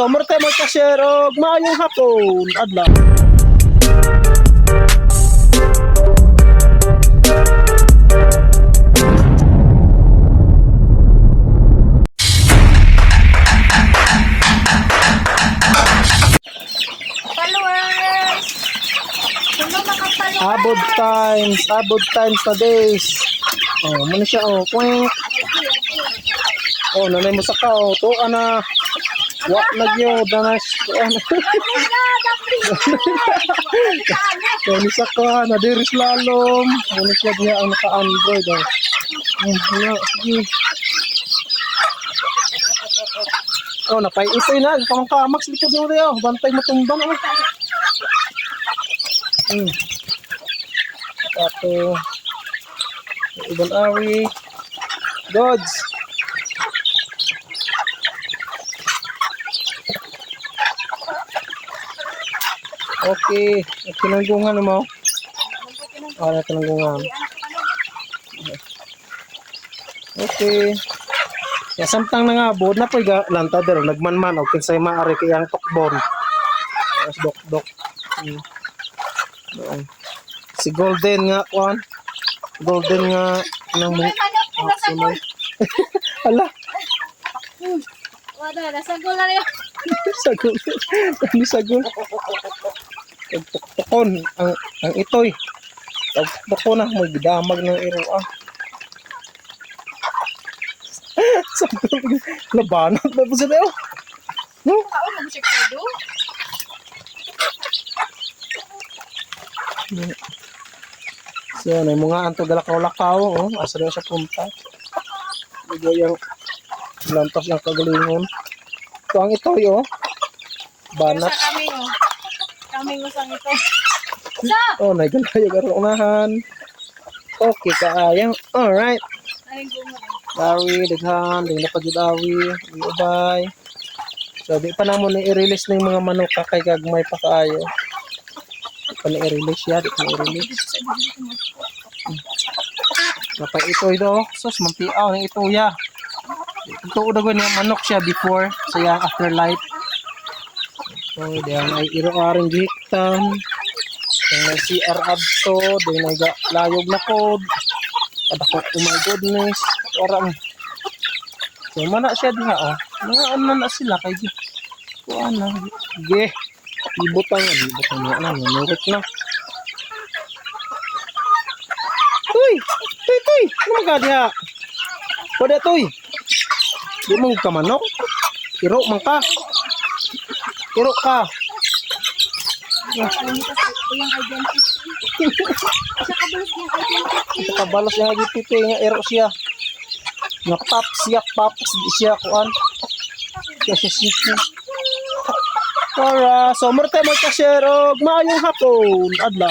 So, murte mo ka-share og maayong hapon. Adlaw. Followers! Sino mga followers? Abod times na days. Oh, muna siya oh. Kwink. Oh, nanay mo saka oh. Tuwa na. Wa na gyud na nice. Kani saka na diris lalom. Muna siya diha ang naka-Android oh. Na, sige. Oh, napay itoy na. Kamang kamax likod mo diha. Oh. Bantay matumbang oh. Ato. Ibang awi. Gods. Okay. At tinanggungan mo. Ah, tinanggungan. Okay. Ya samtang nangabod na po'y lanta dero nagmanman og kinsay maari kay ang tukbon. Tapos dok dok. Doon. Si Golden nga kuan. Golden nga nang May manok po Ah, nasa sumay. Ala, Wala, nasa goal na rin. sagol. Ano sagol? Pagtuktukon ang itoy. Pagtuktukon na may gidamag ng iro ah. Sagol. Labanat na po sila oh. No? Kaon mo siya kudo? So, ano, yung mga anto galakaw-lakaw, oh, asa na siya punta. Bigay ang lantos ng kagalingon. Ito ang itoy, oh. Banat. Sa kami oh. Kami mo sang ito. Sa! Oh, nagalayo karon unahan. Okay, kaayang. Alright. Ay, bunga. Awi, daghan, daghan na pagid awi. Ubay. So, di pa namo ni i-release ng mga manok ka kay gagmay pa kaayo. Di pa na i-release siya, di pa na i-release. Napay itoy do. Sus, mampiaw ng itoya. Tuod ako niya manok siya before sa iyang afterlife. So, diyan ay iro aring gihiktan. Diyan may CR abto, diyan ay layog na code. Adako, oh my goodness. Ora mo. So, mana siya diha, oh. Mga ano na sila kay gi. Kuan na. Ge. Ibutang, ibutang na na, nurot na. Tuy! Tuy, tuy! Ano man ka diha? Pwede, tuy! Di mo ka manok? Iro man ka. Iro ka. Alam mo kasi iyang identity. Siya kabalos niyang identity. Ito kabalos niya GPT nga iro siya. Nga pop siya, pop di siya kuan. Siya siya siya. Alright, so murte mo ka share og maayong hapon. Adlaw.